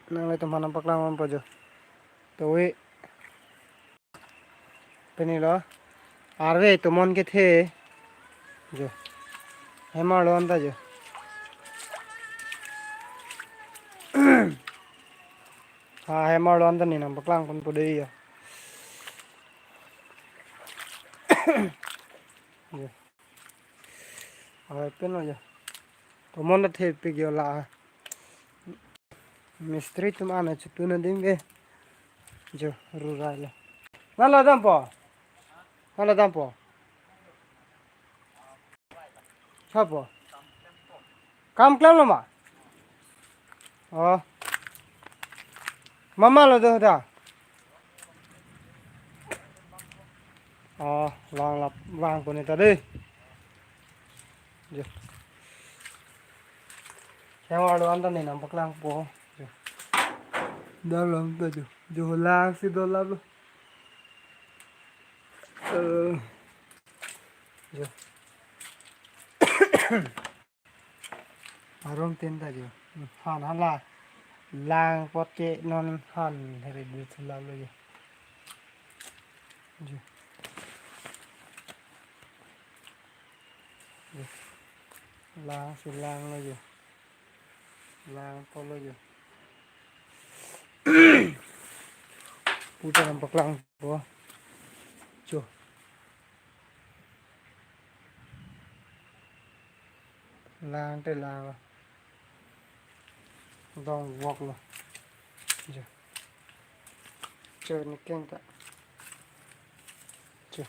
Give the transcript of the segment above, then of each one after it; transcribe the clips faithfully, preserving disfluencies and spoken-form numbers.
Nanglitum aphan nangpaklang ponpo jo. Towe. Pini lo. Arve tomon kethe. Jo. Hem arlo anta jo. Ha, hem arlo anta ne nangpaklang ponpo dei jo. Jo. Arve pen lo jo. Tomon ta thepik jo la. Mistri atum an chetun adim ke. Jo, rurai lo. Nanglo dampo? Nanglo dampo? Hapo? Kam klemlo ma? Oh. Mama lo do da. Oh, vang lap, vang pon ta dei. Jo. Hem arlo anta ne nangpaklangpo. Jo. Dam lam ta jo. Jo, lang si do lap lo. Eh. Jo. Arum tin ta jo. Han hala. Lang apot ke non han here du thulap lo jo. Jo. Jo. Lang si lang lo jo. Lang apot lo jo. Putar nangpaklangpo. Jo. Lang te lang lo. Dong vok lo. Jo. Jo, ne keng ta. Jo.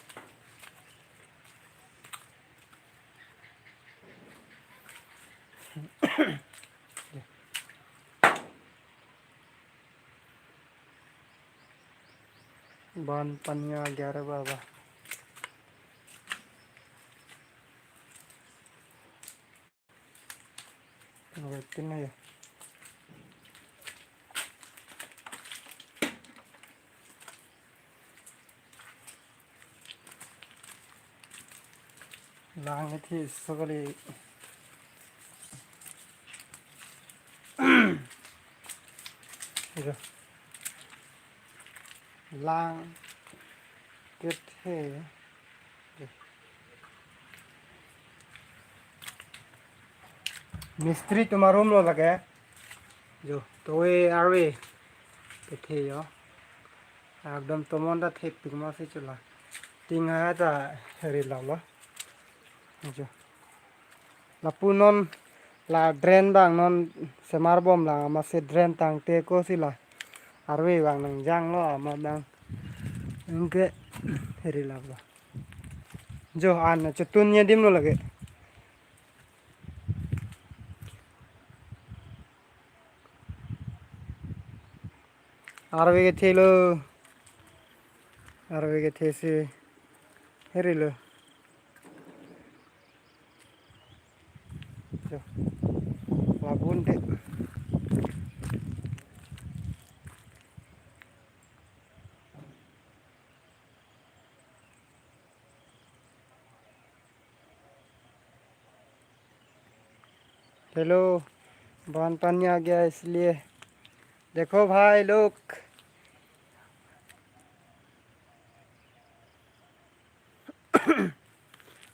Ban panya gyara baba. Nangtin na ya. Lang kethe so kali. Ito. Lang kethe. Mistri atum arum lo lake. Jo, towe arve kethe jo. Ekdom tomon ta thepik ma si chula. Ting ha ta ri lap lo. Jo. Lapu non la drain abang non semar bom lang, amatsi drain tangte ko si la arve abang nangjang lo amat abang. Anke ri lap lo. Jo, an chetun adim lo lake. Arve kethe lo. Arve kethe si heri lo. Jo. Labun te. Hello, बांध पानी आ गया इसलिए। देखो भाई लोग,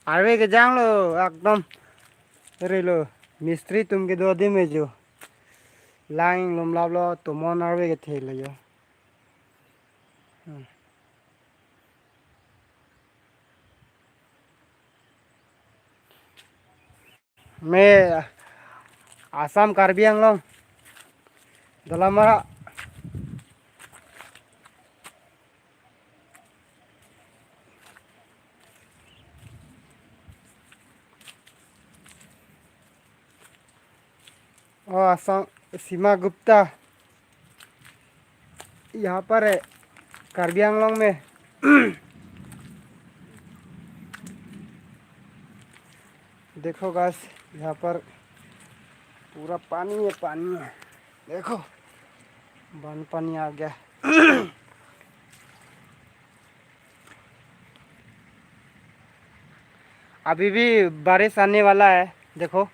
arve kejang lo, ekdom ri lo, mistri atum kedo adim me jo. Lang lum lap lo, tomon arve kethe lo jo. Hmm. Me Assam Karbi Anglong, Dolamara. ओ आसाम सीमा गुप्ता, यहाँ पर है, कार्बी आंगलोंग में। देखो गाइस, यहाँ पर पूरा पानी है, पानी है। देखो, बांध पानी आ गया। अभी भी बारिश आने वाला है, देखो।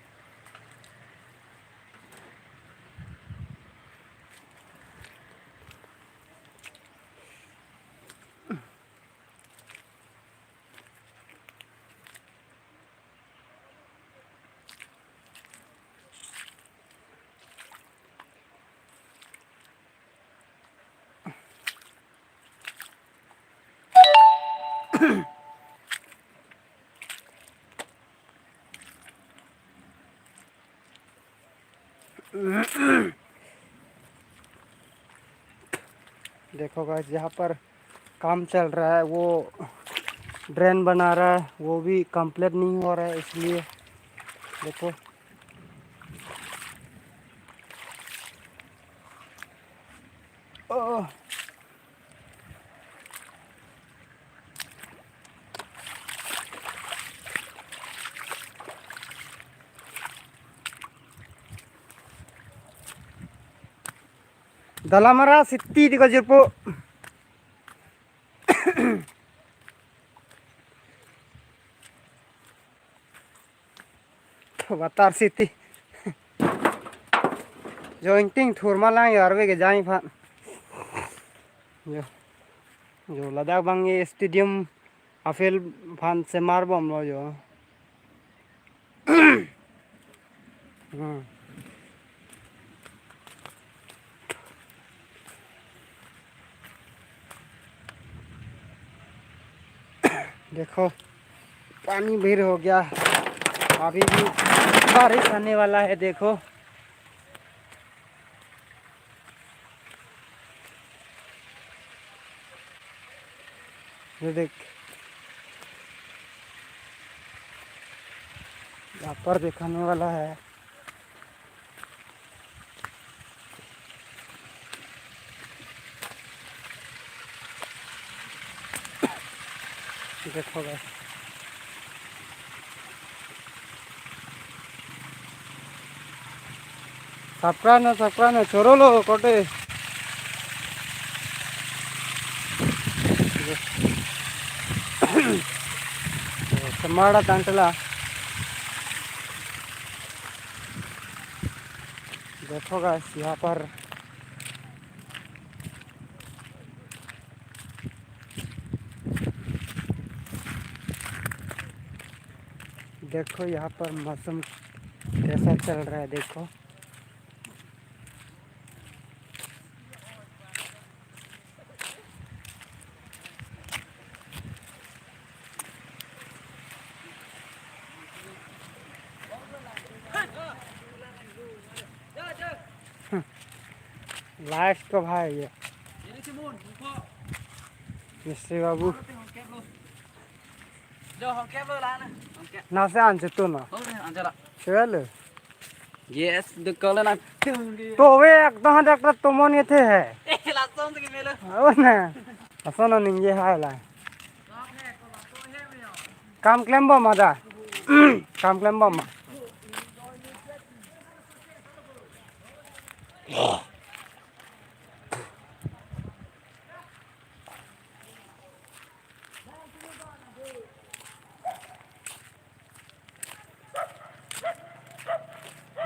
देखो गाइस, यहाँ पर काम चल रहा है, वो ड्रेन बना रहा है, वो भी कंप्लीट नहीं हो रहा है, इसलिए देखो। ओह। Dalamara city di ko jirpo. Water city. Jo ingting thur malang yo arve ke jai phan. Jo. Jo ladak bang ye stadium a-field phan semar bomlo jo. Hmm. देखो, पानी भीड़ हो गया, अभी भी बारिश आने वाला है। देखो, ये देख, यहाँ पर दिखाने वाला है। देखो guys, subscribe na, subscribe na, chorolo kote. Semar tangtela. देखो गाइस, यहाँ पर देखो, यहाँ पर मौसम कैसा चल रहा है, देखो। लाइफ को भाई ये मिस्त्री बाबू। Nang si an chetu na? Chelo. Yes, the color na. To ve ekdom hadak ta tomon ye the hai. Lason to kimelo. Oh na. Ason na ningje hai la. Kam klem bom ada. Kam klem bom.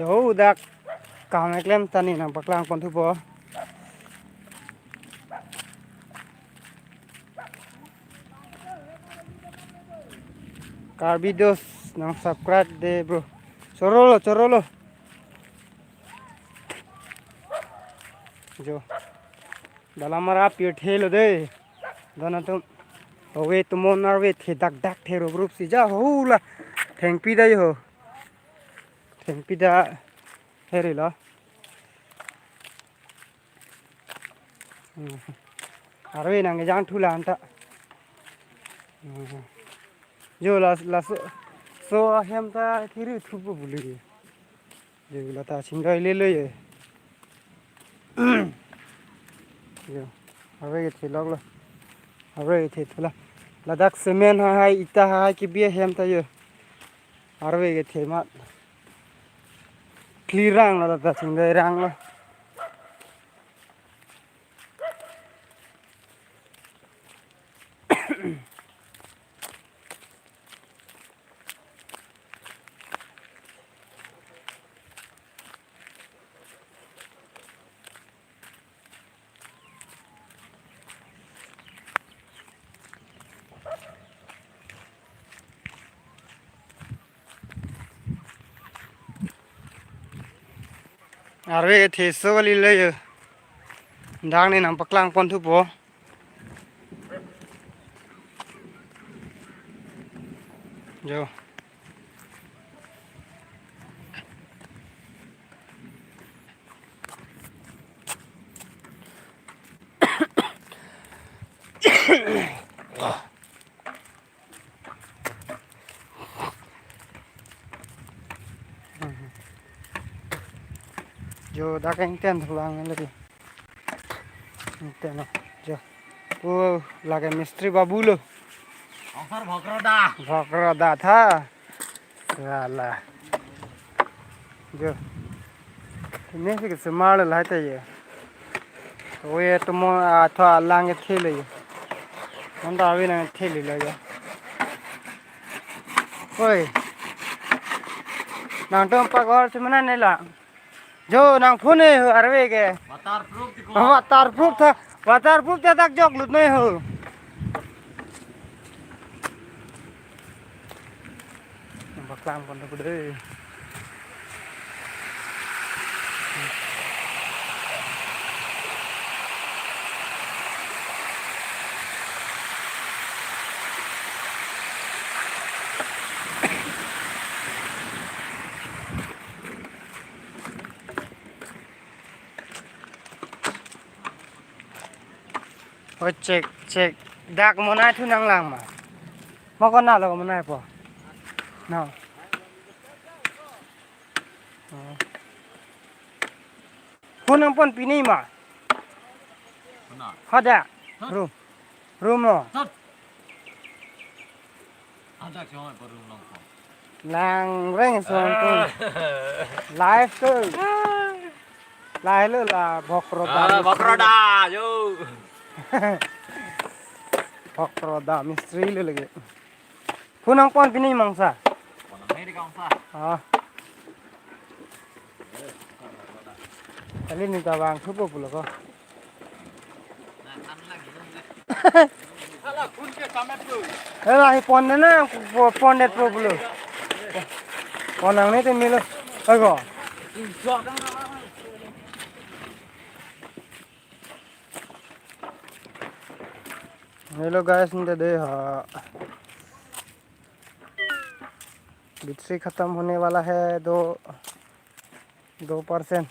Yo, dak kam keklem ta ne nangpaklang pon thupo. Karbi Dos nang subscribe de bro. Chorolo, chorolo. Jo. Dalamara pirthe lo de. Don atum. Ove tomon arve the dak dak the rup rup si ja ho la. Thengpi da yo. Thengpi da heri lo. Hmm. Arve nang jang thu la anta. Hmm. Jo la laso, laso ahem ta thiri thupo buli. Jo lata chingdoi lelo ye. Jo. Arve kethe lok lo. Arve kethe thula. Ladak cement ha hai, ita ha hai, kebi ahem ta jo. Arve kethe mat. Clear rang lo, lata chingdoi rang lo. Arve kethe so kali le yo. Dak ne nangpaklang pon thupo. Jo. Jo, dak ingten thu vang lagi. Ingten lo. Jo. Oh, lake mistri babu lo. Offer Bhokroda. Bhokroda tha. Sala. Jo. Ini sih kesemar lah itu ya. Oh ya, tumo atau alang itu lo ya. Manda awi nang itu lo ya. Oi. Nangtum pakor semana nela. Jo, nang phone he ho arve ke. Waterproof dikho. Waterproof tha. Waterproof tha, dak jok lut noi ho. Baklang kon tu deh. Oh, cek, cek. Dak monai thu nanglang ma. Mo kon nalo monai po. No. Oh. Phone nangpon pini ma. Phone na? Hada. Hah? Room. Room no. Hah? Ada cuma baru nongkrong. Langreng suan tu. Ah. Live tu. Live lo la Bhokroda. Ah, mistri. Bhokroda, yo. Bhokroda mistri lo lagi. Phone nangpon pini mangsa. Phone nang nai di kangsa. Ah. Kali ni ta vangthupo pulo ko. Hala phone ke kamet lo. Hala hi pon na, po-, pon det po pulo. Pon nang ni tin milo. Ago. Hello guys, nda de ha. Battery khatam hone wala hai, do, do percent.